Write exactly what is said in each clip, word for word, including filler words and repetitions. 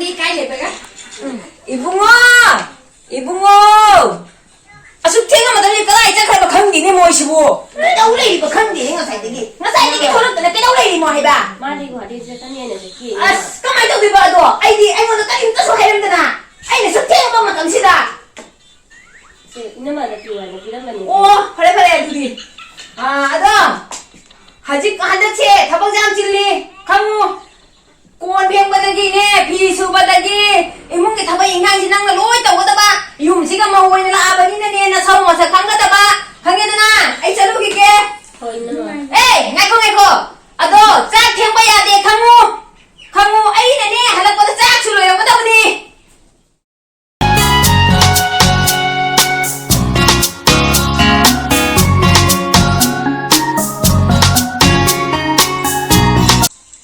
ꯑꯩ ꯀꯥꯏ ꯂꯩꯕꯒ? ꯏꯕꯨꯡꯉꯣ! ꯏꯕꯨꯡꯉꯣ! ꯑꯁꯨꯛ ꯊꯦꯡꯉ ꯃꯇꯝꯁꯤ ꯀꯗꯥꯏ ꯆꯠꯈ꯭ꯔꯕ ꯈꯪꯗꯦꯅꯦ ꯃꯣꯏꯁꯤꯕꯨ꯫ ꯀꯩꯗꯧ ꯂꯩꯔꯤꯕ ꯈꯪꯗꯦꯅꯦ ꯉꯁꯥꯏꯗꯒꯤ꯫ ꯉꯁꯥꯏꯗꯒꯤ ꯊꯣꯛꯂꯛꯇꯅ ꯀꯩꯗꯧ ꯂꯩꯔꯤꯃꯣ ꯍꯥꯏꯕ? ꯃꯥꯗꯤ ꯒꯨꯍꯥꯇꯤ ꯆꯠꯀꯅꯤꯅ ꯆꯠꯈꯤ꯫ ꯑꯁ, ꯀꯃꯥꯏꯅ ꯇꯧꯗꯣꯏꯕ ꯑꯗꯣ? ꯑꯩꯗꯤ ꯑꯩꯉꯣꯟꯗ ꯀꯔꯤꯝꯇꯁꯨ ꯍꯥꯏꯔꯝꯗꯅ꯫ ꯑꯩꯅ ꯁꯨꯛ ꯊꯦꯡꯉꯕ ꯃꯇꯝꯁꯤꯗ꯫ ꯁꯦ, ꯏꯅꯝꯃꯗ ꯄꯤꯌꯨ ꯍꯥꯏꯅ ꯄꯤꯔꯝꯕꯅꯤ꯫ ꯑꯣ, ꯐꯔꯦ, ꯐꯔꯦ ꯑꯗꯨꯗꯤ꯫ ꯑꯥ, ꯑꯗꯣ ꯍꯧꯖꯤꯛ ꯍꯟꯗꯛꯁꯦ ꯊꯕꯛꯁꯦ ꯌꯥꯝ ꯆꯤꯜꯂꯤ, ꯈꯪꯉꯨ꯫ ꯀꯣꯟ ꯐꯦꯡꯕꯗꯒꯤꯅꯦ, ꯐꯤ ꯁꯨꯕꯗꯒꯤ, ꯏꯃꯨꯡꯒꯤ ꯊꯕꯛ ꯏꯟꯈꯥꯡꯁꯤ ꯅꯪꯅ ꯂꯣꯏ ꯇꯧꯒꯗꯕ꯫ ꯌꯨꯝꯁꯤꯒ ꯃꯧ ꯑꯣꯏꯅ ꯂꯥꯛꯑꯕꯅꯤꯅꯅꯦ, ꯅꯁꯧ ꯃꯁꯛ ꯈꯪꯒꯗꯕ꯫ ꯈꯪꯉꯦꯗꯅ? ꯑꯩ ꯆꯠꯂꯨꯈꯤꯒꯦ꯫ ꯍꯣꯏ, ꯏꯅꯝꯃ꯫ ꯑꯦ, ꯉꯥꯏꯈꯣ, ꯉꯥꯏꯈꯣ꯫ ꯑꯗꯣ ꯆꯥꯛ ꯊꯦꯡꯕ ꯌꯥꯗꯦ, ꯈꯪꯉꯨ꯫ ꯈꯪꯉꯨ, ꯑꯩꯅꯅꯦ, ꯍꯜꯂꯛꯄꯗ ꯆꯥꯛꯁꯨ ꯂꯣꯏꯔꯝꯒꯗꯕꯅꯤ꯫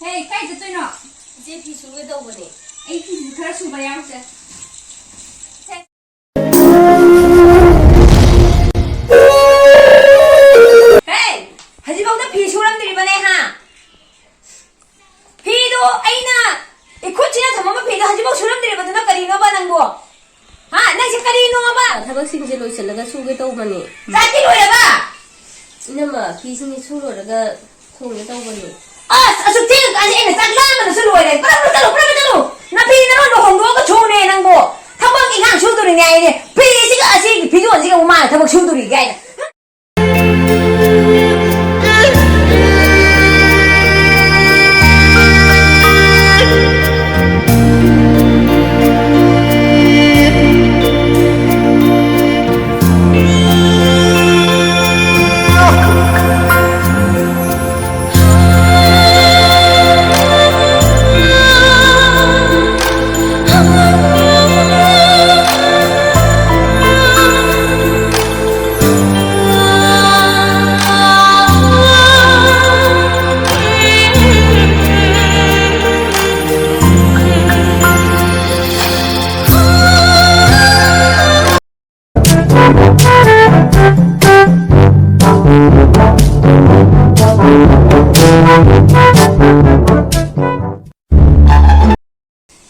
ꯍꯦ, ꯀꯥꯏ ꯆꯠꯇꯣꯏꯅꯣ? ꯏꯆꯦ, ꯐꯤ ꯁꯨꯒꯦ ꯇꯧꯕꯅꯦ꯫ ꯑꯩ ꯐꯤ ꯈꯔ ꯁꯨꯕ ꯌꯥꯎꯁꯦ꯫ ꯍꯦ, ꯍꯧꯖꯤꯛꯐꯥꯎꯗ ꯐꯤ ꯁꯨꯔꯝꯗ꯭ꯔꯤꯕꯅꯦ, ꯍꯥ? ꯐꯤꯗꯣ ꯑꯩꯅ ꯏꯈꯨꯠꯁꯤꯅ ꯊꯝꯃꯝꯕ ꯐꯤꯗꯣ ꯍꯧꯖꯤꯛꯐꯥꯎ ꯁꯨꯔꯝꯗ꯭ꯔꯤꯕꯗꯨꯅ ꯀꯔꯤꯅꯣꯕ ꯅꯪꯕꯣ? ꯍꯥ? ꯅꯪꯁꯦ ꯀꯔꯤꯅꯣꯕ? ꯊꯕꯛꯁꯤꯡꯁꯦ ꯂꯣꯏꯁꯤꯜꯂꯒ ꯁꯨꯒꯦ ꯇꯧꯕꯅꯦ꯫ ꯆꯥꯛꯇꯤ ꯂꯣꯏꯔꯕ? ꯏꯅꯝꯃ, ꯐꯤꯁꯤꯡꯁꯦ ꯁꯨ ꯂꯣꯏꯔꯒ ꯊꯣꯡꯒꯦ ꯇꯧꯕꯅꯦ꯫ ꯑꯁ, ꯑꯁꯨꯛ ꯊꯦꯡꯉꯀꯥꯟꯁꯤꯗ ꯑꯩꯅ ꯆꯥꯛ ꯂꯥꯝꯕꯅꯁꯨ ꯂꯣꯏꯔꯦ꯫ ꯄ꯭ꯔꯞ ꯄ꯭ꯔꯞ ꯆꯠꯂꯨ, ꯄ꯭ꯔꯞ ꯄ꯭ꯔꯞ ꯆꯠꯂꯨ꯫ ꯅꯐꯤ ꯅꯔꯣꯟꯗꯣ ꯍꯣꯡꯗꯣꯛꯑꯒ ꯁꯨꯅꯦ ꯅꯪꯕꯣ꯫ ꯊꯕꯛ ꯏꯟꯈꯥꯡ ꯁꯨꯗꯣꯔꯤꯅꯦ ꯍꯥꯏꯅꯦ꯫ ꯐꯤꯁꯤꯒ ꯑꯁꯤꯒꯤ ꯐꯤꯖꯣꯜꯁꯤꯒ ꯑꯃꯨꯛ ꯃꯥꯅ ꯊꯕꯛ ꯁꯨꯗꯣꯔꯤ ꯀꯥꯏꯅ꯫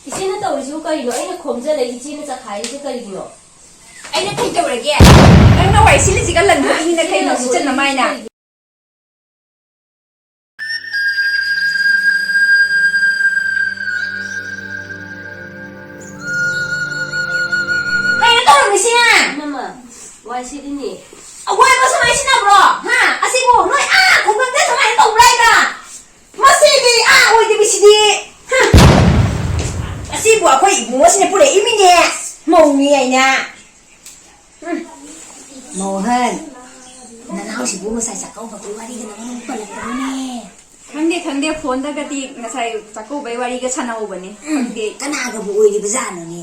ꯏꯆꯦꯅ ꯇꯧ- ꯌꯥ꯫ ꯎꯝ꯫ ꯃꯣꯍꯟ, ꯅꯅꯥꯎꯁꯤꯕꯨ ꯉꯁꯥꯏ ꯆꯥꯛꯀꯧꯕꯒꯤ ꯋꯥꯔꯤꯒ ꯅꯪꯉꯣꯟꯗ ꯄꯜꯂꯛꯄ꯭ꯔꯣꯅꯦ? ꯈꯪꯗꯦ, ꯈꯪꯗꯦ, ꯐꯣꯟꯗꯒꯗꯤ ꯉꯁꯥꯏ ꯆꯥꯛꯀꯧꯕꯩ ꯋꯥꯔꯤꯒ ꯁꯥꯟꯅꯍꯧꯕꯅꯦ꯫ ꯎꯝ, ꯈꯪꯗꯦ꯫ ꯀꯅꯥꯒꯕꯨ ꯑꯣꯏꯔꯤꯕꯖꯥꯠꯅꯣꯅꯦ?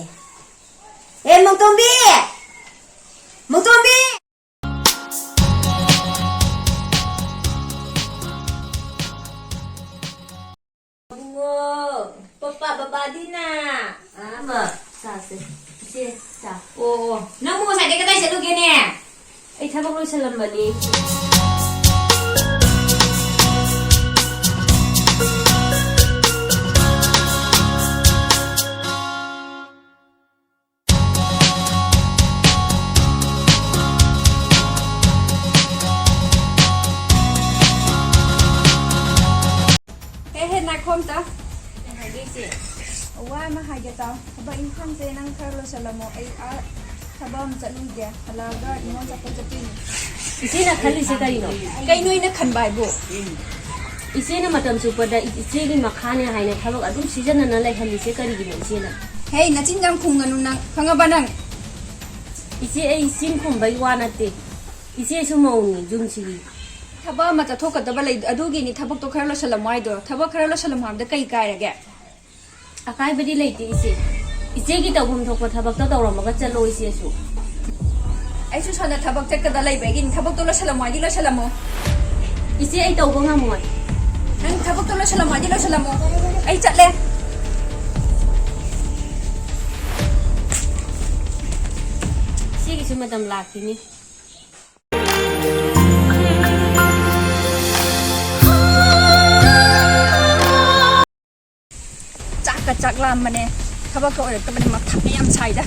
ꯑꯦ, ꯃꯧꯇꯣꯝꯕꯤ! ꯃꯧꯇꯣꯝꯕꯤ! ꯏꯕꯨꯡꯉꯣ, ꯄꯄꯥ ꯕꯕꯥꯗꯤꯅ? ꯑꯥ, ꯑꯃ ꯆꯥꯁꯦ꯫ ꯏꯆꯦ, ꯆꯥ꯫ ꯑꯣ, ꯑꯣ꯫ ꯅꯪꯕꯨ ꯉꯁꯥꯏꯗꯩ ꯀꯗꯥꯏ ꯆꯠꯂꯨꯒꯦꯅꯦ? ꯑꯩ ꯊꯕꯛ ꯂꯣꯏꯁꯜꯂꯝꯕꯅꯤ꯫ ꯍꯦ, ꯍꯦ, ꯅꯥꯏꯈꯣ ꯑꯝꯇ꯫ ꯀꯩ ꯍꯥꯏꯒꯦ, ꯏꯆꯦ? ꯋꯥ ꯑꯃ ꯍꯥꯏꯒꯦ ꯇꯥꯎ꯫ ꯊꯕꯛ ꯏꯪꯈꯥꯡꯁꯦ ꯅꯪ ꯈꯔ ꯂꯣꯏꯁꯜꯂꯝꯃꯣ꯫ ꯑꯩ ꯑꯥ ꯊꯕꯛ ꯑꯃ ꯆꯠꯂꯨꯒꯦ꯫ ꯍꯜꯂꯛꯑꯒ ꯅꯤꯉꯣꯜ ꯆꯥꯛꯀꯧ ꯆꯠꯇꯣꯏꯅꯤ꯫ ꯏꯆꯦꯅ ꯈꯜꯂꯤꯁꯦ ꯀꯔꯤꯅꯣ? ꯀꯩꯅꯣ ꯑꯩꯅ ꯈꯟꯕ ꯍꯥꯏꯕꯨ? ꯏꯆꯦꯅ ꯃꯇꯝ ꯆꯨꯞꯄꯗ ꯏ-, ꯏꯆꯦꯒꯤ ꯃꯈꯥꯅꯦ ꯍꯥꯏꯅ ꯊꯕꯛ ꯑꯗꯨꯝ ꯁꯤꯖꯤꯟꯅꯅ ꯂꯩꯍꯜꯂꯤꯁꯦ ꯀꯔꯤꯒꯤꯅꯣ ꯏꯆꯦꯅ? ꯍꯦ, ꯅꯆꯤꯟ ꯌꯥꯝ ꯈꯨꯝꯒꯅꯨ ꯅꯪ, ꯈꯪꯉꯕ ꯅꯪ? ꯏꯆꯦ, ꯑꯩ ꯆꯤꯟ ꯈꯨꯝꯕꯩ ꯋꯥ ꯅꯠꯇꯦ꯫ ꯏꯆꯦꯁꯨ ꯃꯧꯅꯤ, ꯌꯨꯝꯁꯤꯒꯤ꯫ ꯊꯕꯛ ꯑꯃ ꯆꯠꯊꯣꯛꯀꯗꯕ ꯂꯩ, ꯑꯗꯨꯒꯤꯅꯤ ꯊꯕꯛꯇꯣ ꯈꯔ ꯂꯣꯏꯁꯜꯂꯝꯃꯣ ꯍꯥꯏꯗꯣ꯫ ꯊꯕꯛ ꯈꯔ ꯂꯣꯏꯁꯜꯂꯝꯃꯣ ꯍꯥꯏꯕꯗ ꯀꯩ ꯀꯥꯏꯔꯒꯦ? ꯑꯀꯥꯏꯕꯗꯤ ꯂꯩꯇꯦ, ꯏꯆꯦ꯫ ꯏꯆꯦꯒꯤ ꯇꯧꯐꯝ ꯊꯣꯛꯄ ꯊꯕꯛꯇꯣ ꯇꯧꯔꯝꯃꯒ ꯆꯠꯂꯣ, ꯏꯆꯦꯁꯨ꯫ ꯑꯩꯁꯨ ꯁꯣꯝꯗ ꯊꯕꯛ ꯆꯠꯀꯗ ꯂꯩꯕꯒꯤꯅꯤ꯫ ꯊꯕꯛꯇꯣ ꯂꯣꯏꯁꯜꯂꯝꯃꯣ ꯍꯥꯏꯗꯤ ꯂꯣꯏꯁꯜꯂꯝꯃꯣ꯫ ꯏꯆꯦ, ꯑꯩ ꯇꯧꯕ ꯉꯝꯃꯣꯏ꯫ ꯅꯪ ꯊꯕꯛꯇꯣ ꯂꯣꯏꯁꯜꯂꯝꯃꯣ ꯍꯥꯏꯗꯤ ꯂꯣꯏꯁꯜꯂꯝꯃꯣ꯫ ꯑꯩ ꯆꯠꯂꯦ꯫ ꯏꯆꯦꯒꯤꯁꯨ ꯃꯇꯝ ꯂꯥꯛꯈꯤꯅꯤ꯫ ꯆꯥꯛꯀ ꯆꯥꯛ ꯂꯥꯝꯕꯅꯦ, ꯊꯕꯛꯀ ꯑꯣꯏꯔꯛꯇꯕꯅꯦ, ꯃꯊꯥ ꯌꯥꯝ ꯁꯥꯏꯗ꯫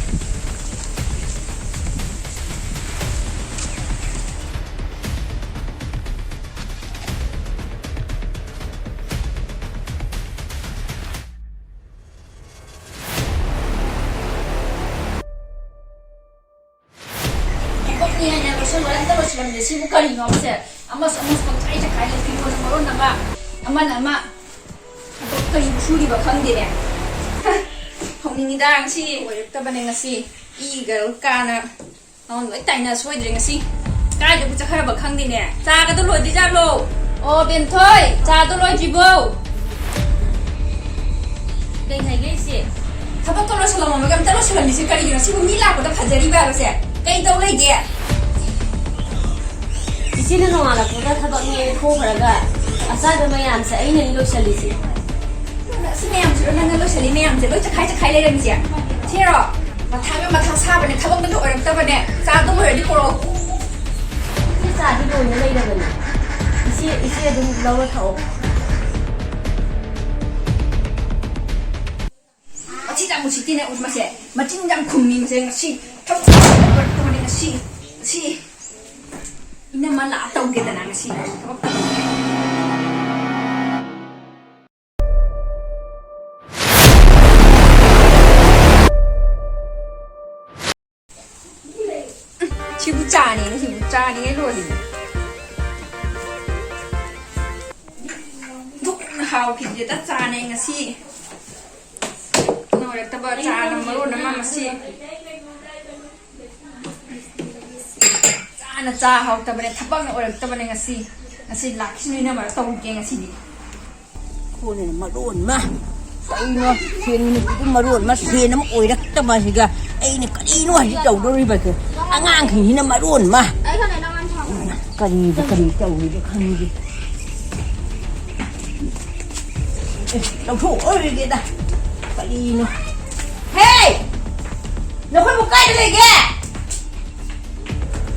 ꯊꯕꯛꯅꯤ ꯍꯥꯏꯅ ꯂꯣꯏꯁꯜꯂꯣꯏ, ꯑꯝꯇ ꯂꯣꯏꯁꯜꯂꯝꯗꯦ꯫ ꯁꯤꯕꯨ ꯀꯔꯤꯅꯣ ꯑꯃꯁꯦ? ꯑꯃꯁꯨ ꯑꯃꯁꯨ ꯄꯪꯆꯥꯏ ꯆꯈꯥꯏ ꯂꯩ꯫ ꯐꯤꯔꯣꯜꯅ ꯃꯔꯣꯟ ꯑꯃ, ꯑꯃꯅ ꯑꯃ꯫ ꯊꯕꯛ ꯀꯔꯤꯕꯨ ꯁꯨꯔꯤꯕ ꯈꯪꯗꯦꯅꯦ꯫ ꯍ, ꯍꯧꯅꯤꯡꯉꯤꯗ ꯉꯁꯤ ꯑꯣꯏꯔꯛꯇꯕꯅꯦ ꯉꯁꯤ꯫ ꯏꯒ ꯀꯥꯅ ꯅꯉꯣꯟ ꯂꯣꯏ ꯇꯥꯏꯅ ꯁꯣꯏꯗ꯭ꯔꯦ ꯉꯁꯤ꯫ ꯀꯥꯏꯗꯕꯨ ꯆꯠꯈ꯭ꯔꯕ ꯈꯪꯗꯦꯅꯦ꯫ ꯆꯥꯒꯗꯣ ꯂꯣꯏꯗ꯭ꯔꯤꯖꯥꯠꯂꯣ? ꯑꯣ, ꯕꯦꯝꯊꯣꯏ, ꯆꯥꯗꯣ ꯂꯣꯏꯗ꯭ꯔꯤꯕꯣ? ꯀꯩ ꯍꯥꯏꯒꯦ ꯏꯆꯦ? ꯊꯕꯛꯇꯣ ꯂꯣꯏꯁꯜꯂꯝꯃꯒ ꯑꯝꯇ ꯂꯣꯏꯁꯜꯂꯝꯃꯤꯁꯦ ꯀꯔꯤꯒꯤꯅꯣ? ꯁꯤꯕꯨ ꯃꯤ ꯂꯥꯛꯄꯗ ꯐꯖꯔꯤꯕ ꯍꯥꯏꯕꯁꯦ? ꯀꯩ ꯇꯧ ꯂꯩꯒꯦ? ꯏꯆꯦꯅ ꯅꯣꯡꯉꯥꯜꯂꯛꯄꯒ ꯊꯕꯛꯅꯦ ꯊꯣꯛꯈ꯭ꯔꯒ ꯑꯆꯥꯏꯕ ꯃꯌꯥꯝꯁꯦ ꯑꯩꯅꯅꯤ ꯂꯣꯏꯁꯜꯂꯤꯁꯦ꯫ ꯑꯁꯤ ꯃꯌꯥꯝꯁꯤꯔꯣ ꯅꯪꯅ ꯂꯣꯏꯁꯜꯂꯤ ꯃꯌꯥꯝꯁꯦ? ꯂꯣꯏ ꯆꯈꯥꯏ ꯆꯈꯥꯏ ꯂꯩꯔꯝꯃꯤꯁꯦ? ꯁꯤꯔꯣ? ꯃꯊꯥꯒ ꯃꯊꯥ ꯁꯥꯕꯅꯦ, ꯊꯕꯛꯅꯒ ꯑꯣꯏꯔꯛꯇꯕꯅꯦ꯫ ꯆꯥꯗꯣ ꯂꯣꯏꯔꯗꯤ ꯄꯨꯔꯛꯑꯣ꯫ ꯏꯆꯦ, ꯆꯥꯗꯤ ꯂꯣꯏꯅ ꯂꯩꯔꯕꯅꯦ꯫ ꯏꯆꯦ, ꯏꯆꯦ ꯑꯗꯨꯝ ꯂꯧꯔ ꯊꯛꯑꯣ꯫ ꯃꯆꯤꯟ ꯌꯥꯝ ꯎꯁꯤꯠꯇꯦꯅꯦ, ꯃꯁꯦ꯫ ꯃꯆꯤꯟ ꯌꯥꯝ ꯈꯨꯝꯃꯤ, ꯃꯁꯦ꯫ ꯉꯁꯤ ꯊꯕꯛ ꯇꯧꯕꯅꯦ, ꯉꯁꯤ꯫ ꯉꯁꯤ ꯏꯅꯝꯃ ꯂꯥꯛꯑ ꯇꯧꯒꯦꯗꯅ, ꯉꯁꯤ ꯊꯕꯛ ꯇꯧꯕꯅꯦ꯫ ꯁꯤꯕꯨ ꯆꯥꯅꯦꯅ, ꯁꯤꯕꯨ ꯆꯥꯅꯦꯅ ꯂꯣꯜꯂꯤꯅꯦ꯫ ꯗꯨꯛ ꯍꯥꯎꯈꯤꯗꯦꯗ ꯆꯥꯅꯦ ꯉꯁꯤ꯫ ꯅꯣꯏꯔꯛꯇꯕ ꯆꯥꯅ ꯃꯔꯣꯟ ꯑꯃ ꯃꯁꯤ꯫ ꯆꯥꯅ ꯆꯥ ꯍꯥꯎꯇꯕꯅꯦ, ꯊꯕꯛꯅ ꯑꯣꯏꯔꯛꯇꯕꯅꯦ ꯉꯁꯤ꯫ ꯉꯁꯤ ꯂꯥꯛꯈꯤꯁꯅꯨ ꯏꯅꯝꯃ ꯇꯧꯒꯦ ꯉꯁꯤꯗꯤ꯫ ꯀꯣꯟꯅ ꯃꯔꯣꯟ ꯑꯃ꯫ ꯀꯩꯅꯣ, ꯁꯦꯟꯒꯤ ꯅꯨꯄꯤꯗꯨ ꯃꯔꯣꯟ ꯑꯃ, ꯁꯦꯟ ꯑꯃ ꯑꯣꯏꯔꯛꯇꯕ ꯑꯁꯤꯒ꯫ ꯑꯩꯅ ꯀꯔꯤꯅꯣ ꯍꯧꯖꯤꯛ ꯇꯧꯗꯧꯔꯤꯕꯁꯦ? ꯑꯉꯥꯡꯁꯤꯡꯁꯤꯅ ꯃꯔꯣꯟ ꯑꯃ꯫ ꯀꯔꯤꯕꯨ ꯀꯔꯤ ꯇꯧꯔꯤꯕ ꯈꯪꯗꯦ꯫ ꯑꯦ, ꯂꯧꯊꯣꯛꯑꯔꯣꯏꯒꯦꯗ꯫ ꯀꯔꯤꯅꯣ? ꯍꯦ! ꯅꯈꯣꯏꯕꯨ ꯀꯥꯏꯗ ꯂꯩꯒꯦ?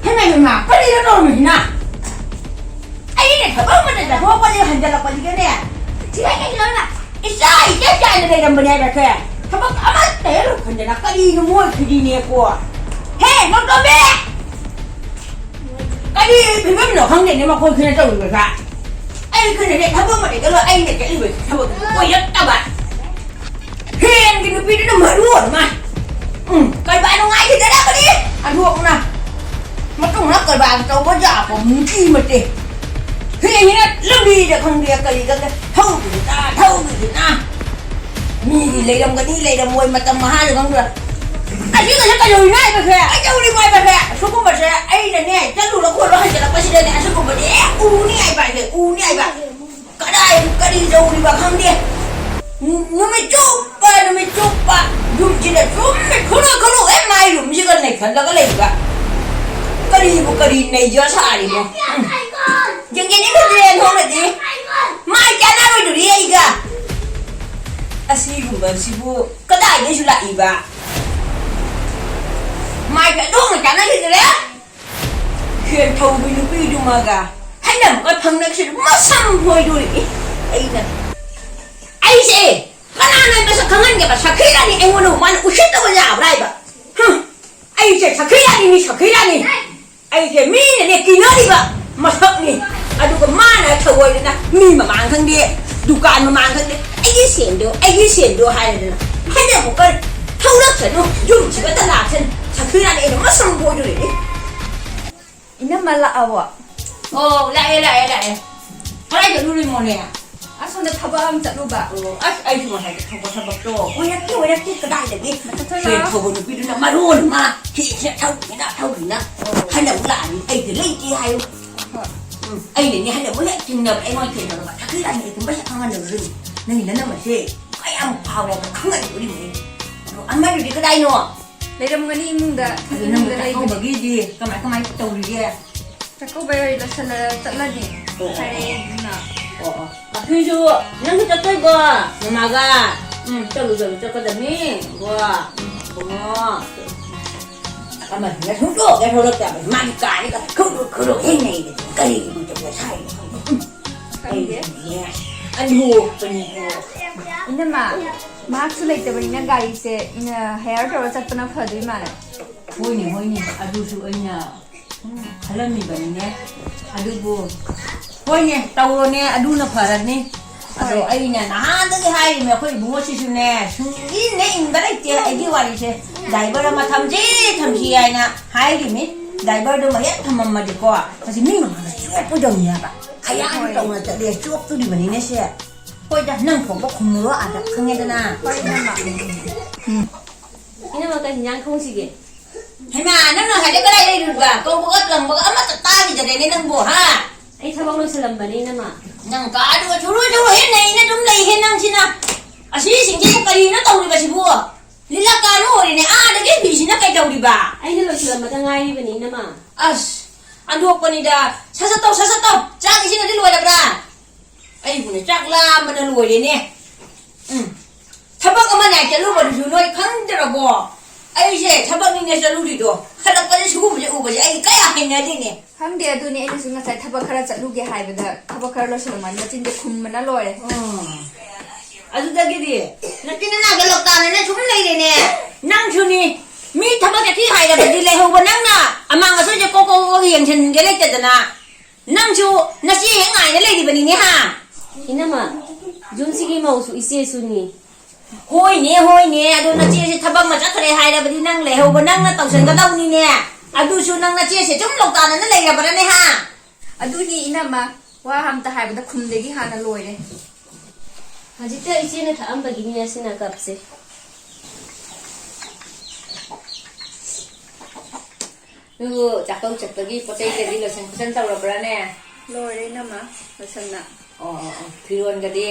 ꯍꯦꯃꯥ, ꯍꯦꯃꯥ, ꯀꯔꯤꯅꯣ ꯇꯧꯔꯝꯃꯤꯁꯤꯅ? ꯑꯩꯅ ꯊꯕꯛ ꯑꯃꯗ ꯆꯠꯊꯣꯛꯄꯗꯤ ꯍꯟꯖꯜꯂꯛꯄꯁꯤꯒꯅꯦ, ꯁꯤꯗ ꯀꯩꯅꯣ ꯏꯆꯥ ꯏꯆꯦ ꯆꯥꯏꯅ ꯂꯩꯔꯝꯕꯅꯦ ꯍꯥꯏꯕꯁꯦ꯫ ꯊꯕꯛ ꯑꯃꯠꯇ ꯍꯦꯛ ꯂꯣꯏꯁꯤꯟꯗꯅ ꯀꯔꯤꯅꯣ ꯃꯣꯏ ꯈꯨꯗꯤꯅꯦꯀꯣ? ꯍꯦ, ꯅꯣꯡꯇꯣꯝꯕꯤ! ꯀꯔꯤ ꯐꯤꯕꯝꯅꯣ ꯈꯪꯗꯦꯅꯦ ꯃꯈꯣꯏꯁꯤꯅ ꯇꯧꯔꯤꯕꯁꯦ꯫ ꯑꯩ ꯈꯨꯟꯗꯅꯦ ꯊꯕꯛ ꯑꯃ ꯂꯩꯒꯜꯂꯣ, ꯑꯩꯅ ꯆꯠꯂꯤꯕ ꯊꯕꯛꯇꯨ ꯑꯣꯏꯔꯛꯇꯕ꯫ ꯍꯦꯟꯒꯤ ꯅꯨꯄꯤꯗꯨꯅ ꯃꯔꯣꯟ ꯑꯃ꯫ ꯎꯝ, ꯀꯔꯕꯥꯔ ꯅꯨꯡꯉꯥꯏꯈꯤꯗꯔꯕꯅꯤ꯫ ꯑꯗꯨꯅ ꯃꯇꯨꯡꯗ ꯀꯔꯕꯥꯔ ꯇꯧꯕ ꯌꯥꯕ ꯃꯨꯛꯀꯤ ꯃꯇꯦ꯫ ꯍꯦꯟꯒꯤꯅ ꯂꯝꯕꯤꯗ ꯈꯪꯗꯦ ꯀꯔꯤꯗ ꯊꯧꯈꯤꯗꯅ, ꯊꯧꯈꯤꯗꯅ꯫ ꯃꯤꯒꯤ ꯂꯩꯔꯝꯒꯅꯤ, ꯂꯩꯔꯝꯃꯣꯏ ꯃꯇꯝ ꯃꯍꯥꯗ ꯈꯪꯗ꯭ꯔ꯫ ꯑꯁꯤꯒꯁꯦ ꯀꯩꯗꯧꯔꯤꯅꯣ ꯍꯥꯏꯕꯁꯦ? ꯀꯩꯗꯧꯔꯤꯅꯣ ꯍꯥꯏꯕꯁꯦ? ꯑꯁꯤꯒꯨꯝꯕꯁꯦ ꯑꯩꯅꯅꯦ, ꯆꯠꯂꯨꯔ ꯈꯣꯠꯂꯨꯔ ꯍꯟꯖꯜꯂꯛꯄꯁꯤꯗꯅꯦ, ꯑꯁꯤꯒꯨꯝꯕꯗꯤ ꯎꯅꯤ ꯍꯥꯏꯕ ꯍꯥꯏꯁꯦ, ꯎꯅꯤ ꯍꯥꯏꯕ꯫ ꯀꯗꯥꯏ ꯀꯔꯤ ꯇꯧꯔꯤꯕ ꯈꯪꯗꯦ꯫ ꯅꯨꯃꯤꯠ ꯆꯨꯞꯄ, ꯅꯨꯃꯤꯠ ꯆꯨꯞꯄ ꯌꯨꯝꯁꯤꯗ ꯁꯨꯝ ꯈꯨꯔꯨ ꯈꯨꯔꯨ ꯍꯦꯛ ꯃꯥꯏ ꯔꯨꯝꯁꯤꯒ ꯅꯩꯈꯜꯂꯒ ꯂꯩꯕ꯫ ꯀꯔꯤꯕꯨ ꯀꯔꯤ ꯅꯩꯖ ꯁꯥꯔꯤꯅꯣ? ꯎꯝ꯫ ꯌꯦꯡꯖꯅꯤꯡꯕ ꯗ꯭ꯔꯦꯟ ꯍꯣꯡꯅꯗꯤ ꯃꯥꯏ ꯆꯥꯅꯔꯣꯏꯗꯣꯔꯤ ꯑꯩꯒ꯫ ꯑꯁꯤꯒꯨꯝꯕꯁꯤꯕꯨ ꯀꯗꯥꯏꯗꯩꯁꯨ ꯂꯥꯛꯏꯕ? ꯃꯥꯏ ꯑꯗꯨꯝ ꯆꯥꯅꯈꯤꯗ꯭ꯔꯦ꯫ ꯁꯦꯟ ꯊꯧꯕꯤ ꯅꯨꯄꯤꯗꯨꯃꯒ ꯍꯥꯏꯅꯕꯒ ꯐꯪꯅꯛꯁꯤꯗ ꯃꯁꯝ ꯐꯣꯏꯗꯣꯔꯛꯏ꯫ ꯑꯩꯅ, ꯑꯩꯁꯦ ꯀꯅꯥꯅ ꯃꯁꯛ ꯈꯪꯍꯟꯒꯦꯕ? ꯁꯈꯤꯔꯥꯅꯤ ꯑꯩꯉꯣꯟꯗ ꯃꯥꯅ ꯎꯁꯤꯠꯇꯕ ꯌꯥꯕ꯭ꯔꯥ ꯍꯥꯏꯕ? ꯍꯨꯝ, ꯑꯩꯁꯦ ꯁꯈꯤꯔꯥꯅꯤ, ꯃꯤ ꯁꯈꯤꯔꯥꯅꯤ꯫ ꯑꯩꯁꯦ ꯃꯤꯅꯅꯦ ꯀꯤꯅꯔꯤꯕ ꯃꯁꯛꯅꯤ꯫ ꯑꯗꯨꯒ ꯃꯥꯅ ꯊꯑꯣꯏꯗꯅ ꯃꯤ ꯃꯃꯥꯡ ꯈꯪꯗꯦ, ꯗꯨꯀꯥꯟ ꯃꯃꯥꯡ ꯈꯪꯗꯦ, "ꯑꯩꯒꯤ ꯁꯦꯟꯗꯣ, ꯑꯩꯒꯤ ꯁꯦꯟꯗꯣ" ꯍꯥꯏꯔꯗꯅ ꯍꯥꯏꯅꯕꯨꯛꯀ ꯊꯧꯔꯛꯁꯅꯨ, ꯌꯨꯝꯁꯤꯒꯇ ꯂꯥꯛꯁꯅꯨ꯫ ꯁꯈꯤꯔꯥꯅꯤ ꯑꯩꯅ ꯃꯁꯝ ꯐꯣꯏꯗꯣꯔꯤꯅꯤ꯫ ꯏꯅꯝꯃ ꯂꯥꯛꯑꯕꯣ? ꯑꯣ, ꯂꯥꯛꯑꯦ, ꯂꯥꯛꯑꯦ, ꯂꯥꯛꯑꯦ꯫ ꯀꯗꯥꯏ ꯆꯠꯂꯨꯔꯤꯃꯣꯅꯦ? ꯑꯁꯣꯝꯗ ꯊꯕꯛ ꯑꯃ ꯆꯠꯂꯨꯕ꯫ ꯑꯣ, ꯑꯁ, ꯑꯩꯁꯨ ꯉꯁꯥꯏ ꯊꯧꯕ ꯊꯕꯛꯇꯣ ꯑꯣꯏꯔꯛꯇꯦ, ꯑꯣꯏꯔꯛꯇꯦ, ꯀꯗꯥꯏꯗꯒꯤ? ꯃꯊꯛꯇ ꯁꯦꯟ ꯂꯥꯛꯑꯣ꯫ ꯊꯧꯕ ꯅꯨꯄꯤꯗꯨꯅ ꯃꯔꯣꯟ ꯑꯃ ꯍꯦꯛ ꯍꯦꯛ ꯊꯧꯗꯅ, ꯊꯧꯗꯅ꯫ ꯑꯣ꯫ ꯍꯟꯗꯛ ꯂꯥꯛꯑꯗꯤ ꯑꯩꯗꯤ ꯂꯩꯇꯦ ꯍꯥꯏꯌꯨ꯫ ꯍꯣꯏ꯫ ꯎꯝ, ꯑꯩꯅꯅꯦ ꯍꯟꯗꯛ ꯃꯣꯏ ꯍꯦꯛ ꯊꯦꯡꯅꯕ, ꯑꯩꯉꯣꯟꯗ ꯊꯦꯡꯅꯕ ꯊꯛꯆꯤꯜꯂꯅꯤ, ꯑꯩ ꯊꯨꯝꯕ ꯍꯦꯛ ꯈꯪꯍꯟꯗꯕꯁꯨ꯫ ꯅꯪꯒꯤ ꯅꯅꯝꯃꯁꯦ ꯀꯌꯥꯝ ꯐꯥꯎꯔꯦ ꯈꯪꯍꯟꯗꯕꯗꯤ ꯃꯣꯏ꯫ ꯑꯗꯣ ꯑꯃꯗꯨꯗꯤ ꯀꯗꯥꯏꯅꯣ? ꯂꯩꯔꯝꯒꯅꯤ ꯏꯃꯨꯡꯗ, ꯑꯗꯨ ꯅꯪ ꯏꯃꯨꯡꯗ ꯂꯩꯕꯅꯤ꯫ ꯆꯥꯛꯀꯧꯕꯒꯤꯗꯤ ꯀꯃꯥꯏ, ꯀꯃꯥꯏ ꯇꯧꯔꯤꯒꯦ? ꯆꯥꯛꯀꯧꯕꯩ ꯂꯣꯏꯁꯜꯂ ꯆꯠꯂꯅꯤ꯫ ꯑꯣ, ꯑꯣ, ꯍꯥꯏꯔꯛꯑꯦ ꯑꯣ꯫ ꯑꯗꯨꯅ꯫ ꯑꯣ, ꯑꯣ꯫ ꯑꯩꯈꯣꯏꯁꯨ ꯅꯪꯁꯨ ꯆꯠꯇꯣꯏꯀꯣ, ꯃꯃꯥꯒ? ꯎꯝ, ꯆꯠꯂꯨ, ꯆꯠꯂꯨ, ꯆꯠꯀꯗꯕꯅꯤ꯫ ꯀꯣ, ꯎꯝ, ꯏꯕꯨꯡꯉꯣ꯫ ꯑꯃꯁꯤꯅ ꯁꯨꯡꯊꯣꯛ ꯍꯦꯛ ꯊꯣꯛꯂꯛꯇꯕ, ꯃꯥꯒꯤ ꯀꯥꯁꯤꯗ ꯈꯨꯔꯨ ꯈꯨꯔꯨ ꯍꯦꯛ ꯅꯩꯔꯤꯁꯦ ꯀꯔꯤꯒꯤꯅꯣ ꯇꯧꯔ ꯁꯥꯏꯅꯣ ꯈꯪꯗꯦ꯫ ꯎꯝ꯫ ꯈꯪꯗꯦ꯫ ꯑꯩꯗꯤꯅꯦ, ꯑꯟꯗꯣꯛꯄꯅꯤꯀꯣ꯫ ꯏꯅꯝꯃ, ꯃꯍꯥꯛꯁꯨ ꯂꯩꯇꯕꯅꯤꯅ ꯒꯥꯔꯤꯁꯦ, ꯏꯅ, hire ꯇꯧꯔ ꯆꯠꯄꯅ ꯐꯗꯣꯏ ꯃꯥꯜꯂꯦ꯫ ꯍꯣꯏꯅꯦ, ꯍꯣꯏꯅꯦ, ꯑꯗꯨꯁꯨ ꯑꯩꯅ ꯁꯨꯝ ꯈꯜꯂꯝꯃꯤꯕꯅꯤꯅꯦ꯫ ꯑꯗꯨꯕꯨ, ꯍꯣꯏꯅꯦ, ꯇꯧꯔꯣꯅꯦ, ꯑꯗꯨꯅ ꯐꯔꯅꯤ꯫ ꯑꯗꯣ ꯍꯣꯏ꯫ ꯑꯩꯅ ꯅꯍꯥꯟꯗꯒꯤ ꯍꯥꯏꯔꯤꯅꯦ, ꯑꯩꯈꯣꯏ ꯏꯕꯨꯡꯉꯣꯁꯤꯁꯨꯅꯦ, ꯁꯨꯡꯏꯟ ꯍꯦꯛ ꯏꯟꯗ ꯂꯩꯇꯦ ꯑꯩꯒꯤ ꯋꯥꯔꯤꯁꯦ꯫ Driver ꯑꯃ ꯊꯝꯁꯤ, ꯊꯝꯁꯤ ꯍꯥꯏꯅ ꯍꯥꯏꯔꯤꯃꯤ꯫ Driverꯗꯨꯃ ꯍꯦꯛ ꯊꯝꯃꯝꯃꯗꯤꯀꯣ, ꯃꯁꯤ ꯃꯤ ꯃꯃꯥꯡꯗ ꯆꯣꯞꯄꯣꯏꯗꯧꯅꯤ ꯍꯥꯏꯕ꯫ ꯈꯌꯥꯡ ꯍꯣꯏ꯫ ꯇꯧꯅ ꯆꯠꯂꯦ, ꯆꯣꯞꯇꯣꯔꯤꯕꯅꯤꯅꯦ ꯁꯦ꯫ ꯍꯣꯏꯗ, ꯅꯪ ꯊꯣꯛꯄ ꯈꯨꯝꯃꯨꯔꯣ ꯑꯥꯗ, ꯈꯪꯉꯦꯗꯅ? ꯍꯣꯏ, ꯏꯅꯝꯃ꯫ ꯎꯝ꯫ ꯅꯪ ꯀꯩ ꯍꯤꯟꯖꯥꯡ ꯊꯣꯡꯁꯤꯒꯦ? ꯍꯩꯃꯥ, ꯅꯪ ꯉꯁꯥꯏꯗꯩ ꯀꯗꯥꯏ ꯂꯩꯔꯨꯔꯤꯕ? ꯀꯧꯕꯒ ꯂꯪꯕꯒ ꯑꯃꯠꯇ ꯇꯥꯈꯤꯗꯔꯦꯅꯦ ꯅꯪꯕꯨ, ꯍꯥ? ꯑꯩ ꯊꯕꯛ ꯂꯣꯏꯁꯤꯜꯂꯝꯕꯅꯦ, ꯏꯅꯝꯃ꯫ ꯅꯪ ꯀꯥꯗꯨꯒ ꯁꯨꯔꯨ ꯁꯨꯔꯨ ꯍꯦꯟꯅ ꯏꯅ ꯑꯗꯨꯝ ꯂꯩꯍꯦ ꯅꯪꯁꯤꯅ꯫ ꯑꯁꯤꯁꯤꯡꯁꯤꯕꯨ ꯀꯔꯤꯅꯣ ꯇꯧꯔꯤꯕꯁꯤꯕꯨ? ꯂꯤꯂꯥ ꯀꯥꯔꯨ ꯑꯣꯏꯔꯦꯅꯦ, ꯑꯥꯗꯒꯤ ꯐꯤꯁꯤꯅ ꯀꯩꯗꯧꯔꯤꯕ? ꯑꯩꯅ ꯂꯣꯏꯁꯤꯜꯂꯝꯕꯗ ꯉꯥꯏꯔꯤꯕꯅꯤ, ꯏꯅꯝꯃ꯫ ꯑꯁ, ꯑꯟꯊꯣꯛꯄꯅꯤꯗ꯫ ꯁꯠ ꯁꯠ ꯇꯧ, ꯁꯠ ꯁꯠ ꯇꯧ꯫ ꯆꯥꯛ ꯏꯁꯤꯡ ꯑꯗꯨ ꯂꯣꯏꯔꯕ꯭ꯔꯥ? ꯑꯩꯕꯨꯅꯦ ꯆꯥꯛ ꯂꯥꯝꯕꯅ ꯂꯣꯏꯔꯦꯅꯦ꯫ ꯎꯝ꯫ ꯊꯕꯛ ꯑꯃ ꯅꯥꯏ ꯆꯠꯂꯨꯕꯗꯨꯁꯨ ꯅꯣꯏ ꯈꯪꯗ꯭ꯔꯕꯣ? ꯑꯩꯁꯦ ꯊꯕꯛꯅꯤꯅꯦ ꯆꯠꯂꯨꯔꯤꯗꯣ꯫ ꯍꯜꯂꯛꯄꯗ ꯁꯤꯒꯨꯝꯕꯁꯦ ꯎꯕꯁꯦ ꯑꯩ ꯀꯌꯥ ꯍꯩꯅꯗꯦꯅꯦ꯫ ꯈꯪꯗꯦ, ꯑꯗꯨꯅꯦ ꯑꯩꯅꯁꯨ ꯉꯁꯥꯏ ꯊꯕꯛ ꯈꯔ ꯆꯠꯂꯨꯒꯦ ꯍꯥꯏꯕꯗ ꯊꯕꯛ ꯈꯔ ꯂꯣꯏꯁꯤꯜꯂꯝꯃꯣ ꯍꯥꯏꯅ ꯃꯆꯤꯟꯁꯦ ꯈꯨꯝꯕꯅ ꯂꯣꯏꯔꯦ꯫ ꯎꯝ꯫ ꯑꯗꯨꯗꯒꯤꯗꯤ ꯅꯆꯤꯟ ꯅꯅꯥꯎꯗ ꯂꯣꯛꯇꯥꯅꯅ ꯁꯨꯝ ꯂꯩꯔꯦꯅꯦ꯫ ꯅꯪꯁꯨꯅꯤ꯫ ꯃꯤ ꯊꯕꯛ ꯆꯠꯈꯤ ꯍꯥꯏꯔꯕꯗꯤ ꯂꯩꯍꯧꯕ ꯅꯪꯅ ꯑꯃꯥꯡ ꯑꯁꯣꯏꯁꯦ ꯀꯣꯛ ꯀꯣꯛ ꯀꯣꯛ ꯌꯦꯡꯁꯤꯟꯒꯦ ꯂꯩꯇꯗꯅ꯫ ꯅꯪꯁꯨ ꯅꯆꯦ ꯍꯦꯛ ꯉꯥꯏꯅ ꯂꯩꯔꯤꯕꯅꯤꯅꯦ, ꯍꯥ? ꯏꯅꯝꯃ, ꯖꯨꯟꯁꯤꯒꯤ ꯃꯧꯁꯨ ꯏꯆꯦꯁꯨꯅꯤ꯫ ꯍꯣꯏꯅꯦ, ꯍꯣꯏꯅꯦ, ꯑꯗꯣ ꯅꯆꯦꯁꯦ ꯊꯕꯛ ꯑꯃ ꯆꯠꯈ꯭ꯔꯦ ꯍꯥꯏꯔꯕꯗꯤ ꯅꯪ ꯂꯩꯍꯧꯕ ꯅꯪꯅ ꯇꯧꯁꯟꯒꯗꯧꯅꯤꯅꯦ꯫ ꯑꯗꯨꯁꯨ ꯅꯪ ꯅꯆꯦꯁꯦ ꯁꯨꯝ ꯂꯧꯇꯥꯗꯅ ꯂꯩꯔꯕ꯭ꯔꯅꯦ, ꯍꯥ? ꯑꯗꯨꯅꯤ ꯏꯅꯝꯃ, ꯋꯥ ꯑꯝꯇ ꯍꯥꯏꯕꯗ ꯈꯨꯝꯗꯒꯤ ꯍꯥꯟꯅ ꯂꯣꯏꯔꯦ꯫ ꯍꯧꯖꯤꯛꯇ ꯏꯆꯦꯅ ꯊꯛꯑꯝꯕꯒꯤꯅꯦ ꯑꯁꯤꯅ ꯀꯞꯁꯦ꯫ ꯑꯗꯨ ꯆꯥꯛꯀꯧ ꯆꯠꯄꯒꯤ ꯄꯣꯠ ꯆꯩꯒꯗꯤ ꯂꯣꯏꯁꯟ ꯈꯣꯠꯆꯟ ꯇꯧꯔꯕ꯭ꯔꯥꯅꯦ? ꯂꯣꯏꯔꯦ, ꯏꯅꯝꯃ, ꯂꯣꯏꯁꯟꯅ꯫ ꯑꯣ, ꯑꯣ, ꯑꯣ꯫ ꯐꯤꯔꯣꯟꯒꯗꯤ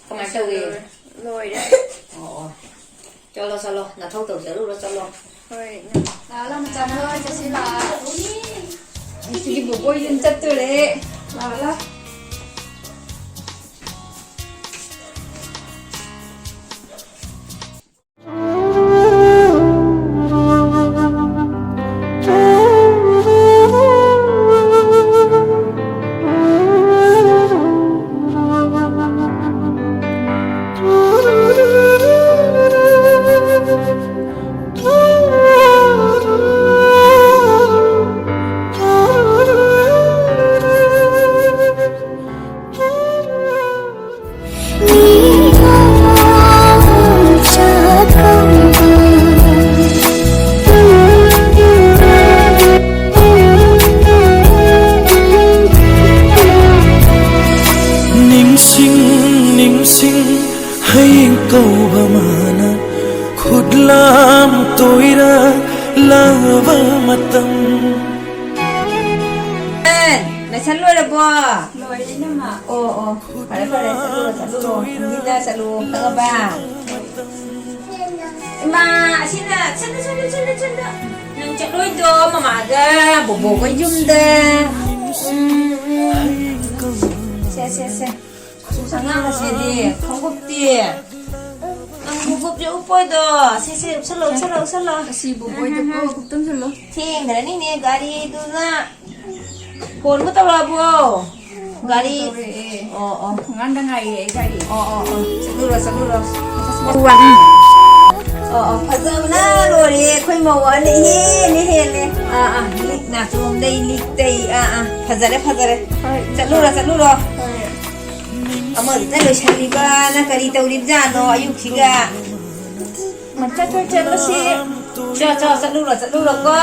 ꯀꯃꯥꯏꯅ ꯇꯧꯏ? ꯂꯣꯏꯔꯦ, ꯂꯣꯏꯔꯦ꯫ ꯑꯣ, ꯑꯣ꯫ ꯆꯠꯂꯣ, ꯆꯠꯂꯣ꯫ ꯅꯊꯧ ꯇꯧꯖꯔꯨꯔꯣ, ꯆꯠꯂꯣ꯫ ꯍꯣꯏ, ꯏꯅꯝꯃ꯫ ꯂꯥꯛꯑꯣ, ꯂꯥꯛꯑꯣ, ꯃꯆꯥ ꯃꯌꯥꯝ ꯆꯠꯁꯤ, ꯂꯥꯛꯑꯣ꯫ ꯑꯩ ꯁꯤꯒꯤ ꯕꯣꯕꯣꯏ ꯌꯨꯝ ꯆꯠꯇꯣꯔꯦ꯫ ꯂꯥꯛꯑꯣ, ꯂꯥꯛꯑꯣ꯫ ꯑꯦ, ꯂꯦꯁꯟ ꯂꯣꯏꯔꯕꯣ? ꯂꯣꯏꯔꯦ, ꯏꯅꯝꯃ꯫ ꯑꯣ, ꯑꯣ, ꯐꯔꯦ, ꯐꯔꯦ, ꯆꯠꯂꯨꯔꯣ, ꯆꯠꯂꯨꯔꯣ, ꯅꯨꯡꯊꯤꯟꯗ ꯆꯠꯂꯨ, ꯈꯪꯉꯕ? ꯏꯃꯥ, ꯑꯁꯤꯅ, ꯁꯤꯗ, ꯁꯤꯗ, ꯁꯤꯗ, ꯁꯤꯗ꯫ ꯅꯪ ꯆꯠꯂꯣꯏꯗ꯭ꯔꯣ ꯃꯃꯥꯒ ꯕꯣꯕꯣꯒ ꯌꯨꯝꯗ? ꯎꯝ, ꯎꯝ꯫ ꯁꯦ, ꯁꯦ, ꯁꯦ꯫ ꯑꯉꯥꯡ ꯑꯁꯤꯗꯤ ꯈꯣꯡꯎꯞꯇꯤ? ꯅꯪ ꯈꯣꯡꯎꯞꯇꯤ ꯎꯞꯄꯣꯏꯗꯣ? ꯁꯦ, ꯁꯦ, ꯎꯞꯁꯜꯂꯣ, ꯎꯞꯁꯜꯂꯣ, ꯎꯞꯁꯜꯂꯣ꯫ ꯑꯁꯤ ꯕꯣꯕꯣꯏꯗꯀꯣ, ꯎꯝ, ꯎꯝ, ꯎꯞꯇꯨꯝꯁꯜꯂꯣ꯫ ꯊꯦꯡꯈ꯭ꯔꯅꯤꯅꯦ ꯒꯥꯔꯤꯗꯨꯅ꯫ ꯐꯣꯟꯕꯨ ꯇꯧꯔꯛꯑꯕꯣ? ꯒꯥꯔꯤ? ꯇꯧꯔꯛꯑꯦ꯫ ꯑꯣ, ꯑꯣ꯫ ꯉꯥꯟꯗ ꯉꯥꯏꯔꯦ ꯑꯩ ꯒꯥꯔꯤ꯫ ꯑꯣ, ꯑꯣ, ꯑꯣ꯫ ꯆꯠꯂꯨꯔꯣ, ꯆꯠꯂꯨꯔꯣ꯫ ꯑꯣ, ꯑꯣ, ꯐꯖꯕꯅ ꯂꯣꯏꯔꯦ꯫ ꯑꯩꯈꯣꯏ ꯃꯧ ꯑꯍꯟꯅ ꯏꯍꯦꯟꯅ ꯍꯦꯜꯂꯦ꯫ ꯑꯥ, ꯑꯥ, ꯂꯤꯛ ꯅꯥꯆꯣꯝꯗꯩ, ꯂꯤꯛꯇꯩ꯫ ꯑꯥ, ꯑꯥ, ꯐꯖꯔꯦ, ꯐꯖꯔꯦ꯫ ꯍꯣꯏ꯫ ꯆꯠꯂꯨꯔꯣ, ꯆꯠꯂꯨꯔꯣ꯫ ꯍꯣꯏ꯫ ꯑꯃꯗꯨꯅ ꯂꯣꯏꯁꯜꯂꯤꯕꯅ ꯀꯔꯤ ꯇꯧꯔꯤꯕꯖꯥꯠꯅꯣ ꯑꯌꯨꯛꯁꯤꯒ? ꯆꯠꯂꯣ, ꯆꯠꯂꯣ, ꯆꯠꯂꯨꯔꯣ, ꯆꯠꯂꯨꯔꯣꯀꯣ꯫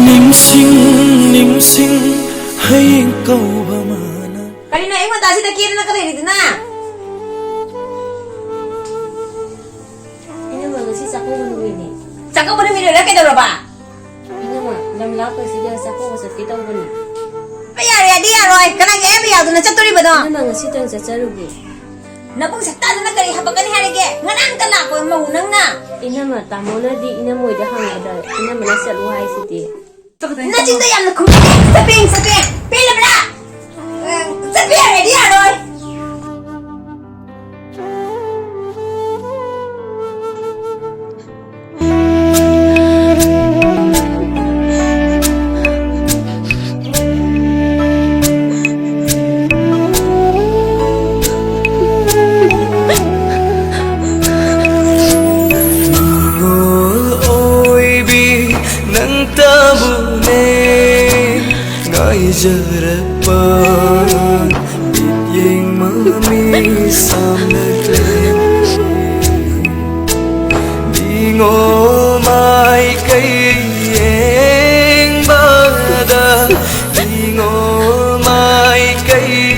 ꯅꯤꯡꯁꯤꯡ, ꯅꯤꯡꯁꯤꯡ, ꯍꯌꯦꯡ ꯀꯧꯕ ꯃꯥꯅ꯫ ꯀꯔꯤꯅꯣ ꯑꯌꯨꯛ ꯉꯟꯇꯥꯁꯤꯗ ꯀꯦꯗꯅ ꯀꯗꯩꯔꯤꯗꯨꯅ? ꯏꯅꯝꯃ, ꯉꯁꯤ ꯆꯥꯛꯀꯧꯕ ꯅꯨꯃꯤꯠꯅꯦ꯫ ꯆꯥꯛꯀꯧꯕ ꯅꯨꯃꯤꯠ ꯑꯣꯏꯔ ꯀꯩꯗꯧꯔꯕ? ꯏꯅꯝꯃ, ꯂꯝ ꯂꯥꯞꯄꯁꯤꯗ ꯆꯥꯛꯀꯧꯕ ꯆꯠꯀꯦ ꯇꯧꯕꯅꯤ꯫ ꯑꯩ ꯌꯥꯔꯦ, ꯑꯗꯤ ꯌꯥꯔꯣꯏ꯫ ꯀꯅꯥꯒꯤ ꯑꯌꯥꯕ ꯌꯥꯎꯗꯅ ꯆꯠꯇꯣꯔꯤꯕꯅꯣ? ꯏꯅꯝꯃ, ꯉꯁꯤꯇꯪ ꯆꯠꯆꯔꯨꯒꯦ꯫ ꯅꯕꯨꯡ ꯁꯛꯇꯥꯗꯨꯅ ꯀꯔꯤ ꯍꯥꯄꯛꯀꯅꯤ ꯍꯥꯏꯔꯒꯦ? ꯉꯔꯥꯡꯇ ꯂꯥꯛꯄ ꯃꯧ ꯅꯪꯅ꯫ ꯏꯅꯝꯃ, ꯇꯥꯃꯣꯅꯗꯤ ꯏꯅꯝꯃꯣꯏꯗ ꯍꯪꯕꯗ ꯏꯅꯝꯃꯅ ꯆꯠꯂꯨ ꯍꯥꯏꯁꯤꯗꯤ꯫ ꯅꯆꯤꯟꯗꯣ ꯌꯥꯝꯅ ꯈꯨꯝꯃꯦ꯫ ꯆꯠꯄꯦꯡ, ꯆꯠꯄꯦꯡ꯫ ꯄꯦꯜꯂꯕ꯭ꯔꯥ? ꯑ, ꯆꯠꯄ ꯌꯥꯔꯦꯗꯤ ꯌꯥꯔꯣꯏ꯫ ꯀꯥꯏꯖꯔꯛꯄ ꯃꯤꯠꯌꯦꯡ ꯃꯃꯤ ꯁꯥꯝꯂꯛꯂꯦ꯫ ꯃꯤꯉꯣꯜ ꯃꯥꯏꯀꯩ ꯌꯦꯡꯕꯗ, ꯃꯤꯉꯣꯜ ꯃꯥꯏꯀꯩ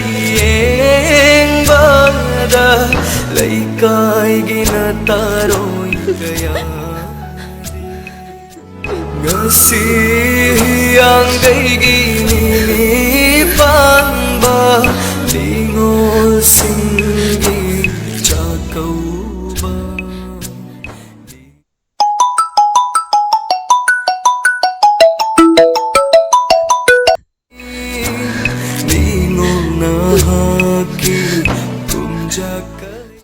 ꯌꯦꯡꯕꯗ, ꯂꯩꯀꯥꯏꯒꯤ ꯅꯇꯥꯔꯣꯏ ꯀꯌꯥ꯫ ꯉꯁꯤ ꯍꯤꯌꯥꯡꯒꯩꯒꯤ